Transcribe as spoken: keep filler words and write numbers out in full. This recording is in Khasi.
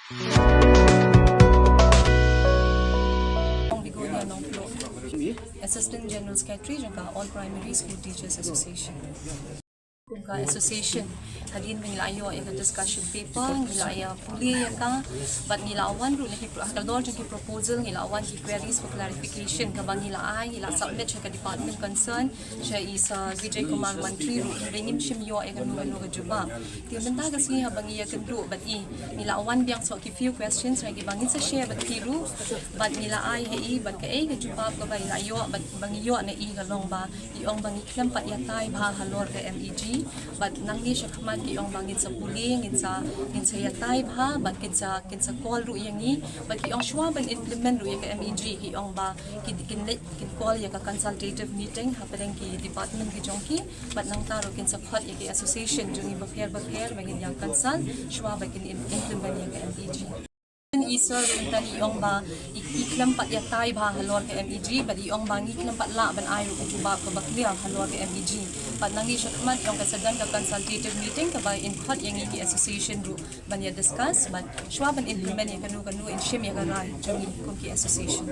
Ong Begonia Nongpluh, Assistant General Secretary jong ka All Primary School Teachers Association. Kum ka association, hadien ba ngi la ïoh ïa ka discussion paper, ngi la ïa pule ïa ka, bad ngi la wan ruh na ki pro-, ha ka dor jong ki proposal, ngi la wan ki queries for clarification kaba ngi la ai, ngi la submit sha ka department concern, sha i Sir Vijay Kumar Mantri ruh, hynrei ngim shym ïoh ïa kano kano ka jubab. Te mynta ka sngi haba ngi ïakynduh bad i, ngi la wan biang soh ki few questions, ha kiba ngin sa share bad ki ruh, bad ngi la ai ha i, bad kaei ka jubab kaba i la ïoh, bad ba ngi ïoh na i ka long ba i ong ba ngi khlem pat ïatai bha halor ka MEG, bad nangne shakhmat ki ong ba ngin sa pule, ngin sa, ngin sa ïatai bha, bad kin sa, kin sa call ruh ïa ngi, bad ki ong shuwa ban implement ruh ïa ka MEG, ki ong ba ki, kin leit, kin call ïa ka consultative meeting hapdeng ki department ki jong ki, bad nangta ruh kin sa khot ïa ki association jong ngi bapher bapher ba ngin ïa consult shuwa ba kin im-, implement ïa ka MEG. I Sir mynta i ong ba i, i khlem pat ïatai bha halor ka MEG, bad i ong ba ngi khlem pat lah ban ai ruh ka jubab kaba clear halor ka MEG. Bad nangne shakhmat ong ka sa don ka consultative meeting kaba in khot ïa ngi ki association ruh ban ïa discuss, bad shuwa ban implement ïa kano kano in shim ïa ka rai jong ngi kum ki association.